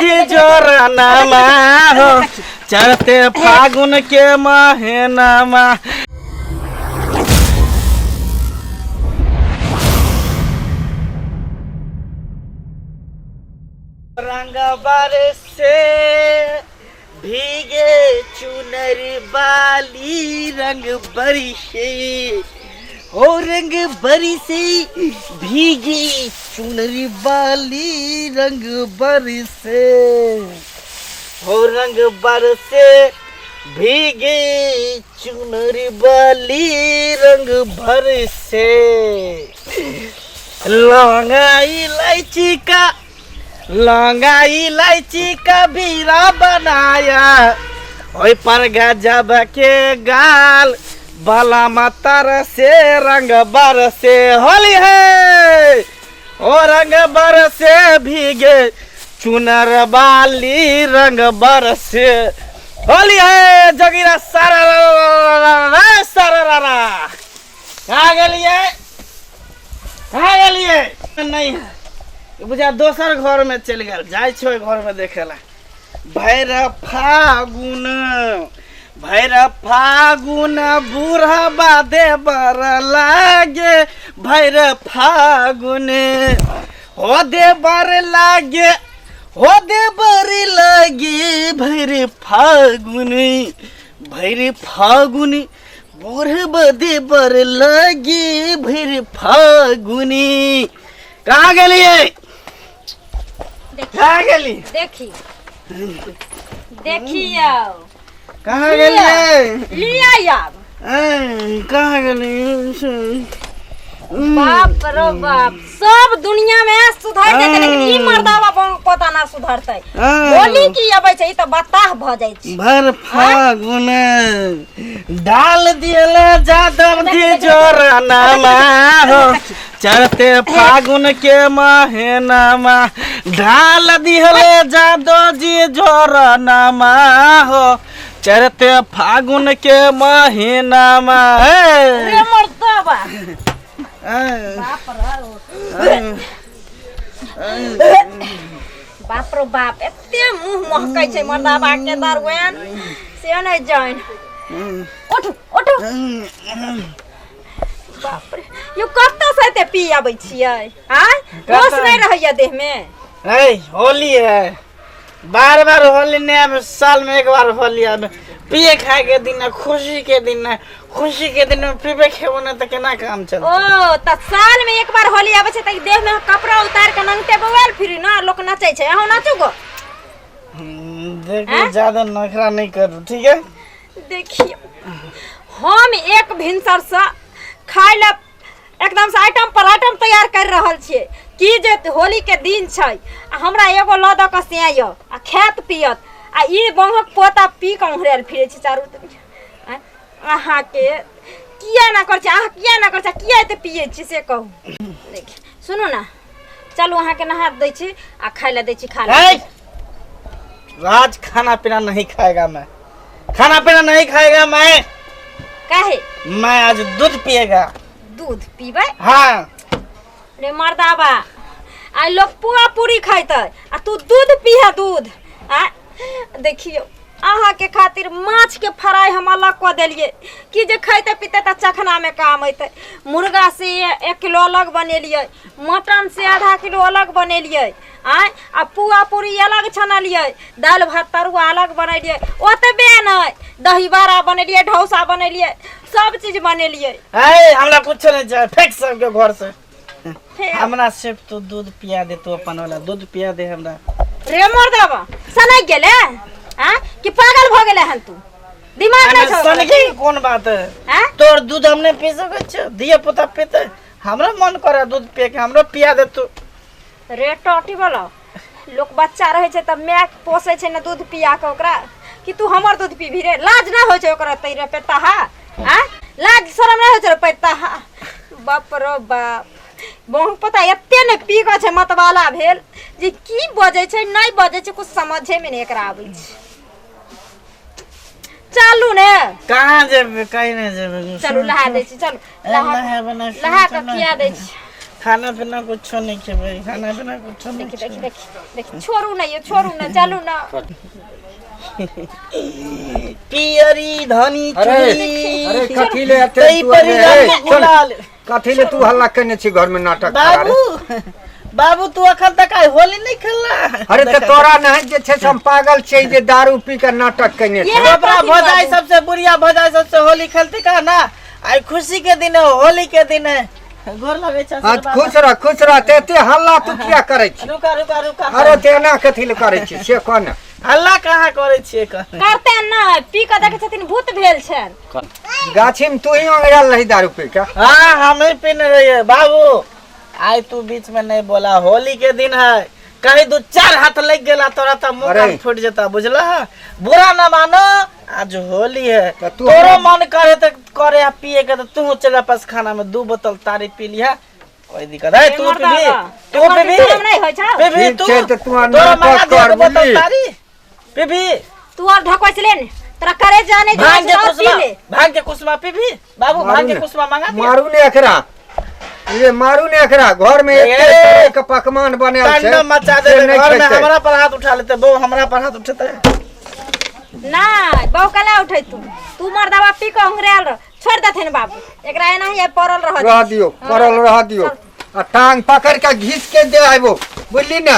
जी जोरनामा हो, चढ़ते फागुन के महीनामा। रंग बरसे भीगे चुनर बाली, रंग बरसे हो, रंग बरसे भीगे चुनर बाली, रंग बरसे हो, रंग बरसे भीगे चुनर बाली, रंग बरसे। लौंगा इलायची का, लौंगा इलायची का बीरा बनाया, ओहि पर गजब के गाल बाला मातर से, रंग बरसे। होली है ओ, रंग बरसे भीगे चुनर बाली, रंग बरसे। होली है, जगीरा सारा रा सारा रा रा। कहाँ गेलियै, कहाँ गेलियै? नहीं है बुझा, दोसर घर में चलि गेल। जाइ छै ओहि घर में देखे ला। भैर फागुन, भैर फागुन बूढ़ा देवर लागे, भैर फागुन हो देवर लागे, हो देवर लागे, भैर फागुन, भैर फागुन बूढ़ देवर लागे, भैर फागुनी। कहाँ गेलियै? देखी। कहाँ गेली? देखी, देखियौ। कहाँ गेलियै? लिअ आब। ऐ, कहाँ गेलियै? बाप रो बाप, सब दुनिया में सुधर जेतै, लेकिन ई मर्दावा पता ना सुधरतै। होली की अबै छै, ई तऽ बताह भऽ जाइ छै। भर फागुन डाल दियल जादव जी जोरनामा हो, चढ़ते फागुन के महीनामा ढाल दिहले जादव जी जोरनामा हो, चढ़ते फागुन के महीनामा। रे मर्दावा, बाप रे बाप रो बाप, एते मुंह महकै छै मर्दावा के दरवेन से नहि जानि। उठू उठू। बाप रे, यो कतऽ से एते पी आबै छियै? आँय, होश नहि रहैया देह मे? ए, होली है, बार बार होली नहीं आवे, साल में एक बार होली आवे। पिए खाए के दिन है, खुशी के दिन है। खुशी के दिन में पीबे खेबो ना तो केना काम चलते? ओ तऽ साल में एक बार होली आबै छै तऽ देह में कपड़ा उतार के नंगटे बौआल फिरी ना, लोक नचै छै, अहूँ नाचू गो। देखो, ज्यादा नखरा नहीं करो, ठीक है? देखियौ, हम एक भिनसरसँ खाय लए एकदम से आइटम पर आइटम तैयार कर रहल छियै कि जे होली के दिन छै आ हमरा एगो लऽ दऽ कऽ से यऽ आ खायत पियत, आ ई बंहक पोता पी कऽ उहरल फिरै छै चारू तरफ। आँय, अहाँके किया ना करै छै? अहाँ किया ना करै छै? किया एते पियै छी से कहू। देखि, सुनू ने, चलू अहाँके नहा दै छी आ खाय लए दै छी, खा ए, ले। आज खाना पीना नहीं खाएगा मैं, खाना पीना नहीं खाएगा मैं। काहे? मैं आज दूध पिएगा। दूध पीबै? हाँ। रे मर्दाबा, आइ लोक पुआ पूरी खैतै आ तू दूध पीहे दूध? आ देखियौ, अहाँके खातिर माछके फ्राई हम अलग कऽ देलियै कि जे खैतै पीतै तऽ चखनामे काम अयतै। मुर्गा से 1 किलो अलग बनेलियै, मटन से आधा किलो अलग बनेलियै, आँय, आ पुआ पूरी अलग छनलियै, दालि भात तरुआ अलग बनेलियै। ओतबे नहि, दही बड़ा बनेलियै, ढौसा बनेलियै, सब चीज बनेलियै। ए, हमरा कुछ नहीं चाहिए, फेंक सबके घर से। फेर? हमरा सिर्फ तू दूध पिया दे, तू अपन वाला दूध पिया दे हमरा। रे मर्दाबा, सनकि गेलै आँ कि पागल भऽ गेलै हन तू? दिमाग नहि छौ? सनकी के कोन बात है? आँ? तोर दूध हम नहीं पी सकै छियौ, धिया पुता पीते। हमरा मन करे दूध पिए के, हमरो पिया दे तू। रे टोटी वाला, लोक बच्चा रहै छै तऽ माय पोसै छै ने दूध पिया कऽ ओकरा, कि तू हमर दूध पीबही रे? लाज नहि होइ छै ओकरा तै रे पेताहा? आँ, लाज शरम नहि होइ छै रे पेताहा? बाप रो बाप, बहु पता एते ने पी कऽ छै मतवाला भेल जे की बजै छै नहि बजै छै, कुछ समझे मे नहि एकरा आबै छै। चलू ने। कहाँ जेबै? कहीं नहीं जेबै। चलू, नहा दै छी, चलू। ए, नहा नहेबै नहि, नहा कऽ सुन, खिया दै छी। खाना पीना कुछो नहीं खेबै, खाना पीना कुछो नहीं। देखी देखी देखी देखी, छोड़ू ना यो, छोड़ू ना, चलू ना। पियरी धनी अरे चुनरी अरे, कथी ले एते तई तू पर अरे, रंग चल, गुलाल। कथी ले तू हल्ला केने छी घर में नाटक खड़ा रे? बाबू, बाबू, तू अखन तक आइ होली नहीं खेलला? अरे तऽ तोरा नहीं जे छै से हम पागल छियै जे दारू पी के नाटक केने छै? ये ओकरा कथी भजाई बाबू? सबसे बुढ़िया भजाई सबसे होली खेलती का ना। आइ खुशी के दिन है, होली के दिन है। गोर लगे छै। हाँ, खुश रह, खुश रह। ते एते हल्ला तू किया करै छी? रुका रुका रुका। अरे ते एना कथी ले करै छी से कह ने। हल्ला कहाँ करै छियै कह? करते ना, पी के देखै छथिन भूत भेल छनि। गाछी में तू ही अंगड़ायल रही दारू पी के? हाँ, हम ही पीने रहिए। बाबू, आइ तू बीच में नहीं बोला, होली के दिन है। कहीं दू चार हाथ लग गेला तोरा तो मुंह अरे। कान फूट जेता, बुझला? बुरा ना मानो, आज होली है। तो तू तोरो मन करे तो करे आ पिए के तो तू चल जा पास खाना में दू बोतल तारी पी लिया, कोई दिक्कत है? तू मर्दा पीबी? बा। तू एकर पीबी? शरम नहि होइ छौ? पीबी? ठीक तू छै, तऽ तू आ तोरा नाटक मंगा दिया कर, दू बोतल बुझली? तारी, पीबी? तू और ढकोच ले ने, तोरा करे जाने जो भांग के और पी कुसमा ले। भांग के कुसमा पीबी बाबू? मारू भांग के ने। कुसमा मंगा दिया। मारू ने एकरा, ये मारू ने एकरा। घर में ए, एते तरह के पकवान बनल छै, तांडव मचा से देते नहि घर में। खेतै। हमरा पर हाथ उठा लेते बहू, हमरा पर हाथ उठेते। नहि बहू कला उठै, तू तू मर्दाबा पी के अंगरेल रह, छोड़ देथिन बाबू एकरा, एनाही पड़ल रह। रह दियो, पड़ल रह दियो आ टांग पकड़ के घींच के दे आबो, बुझली ने?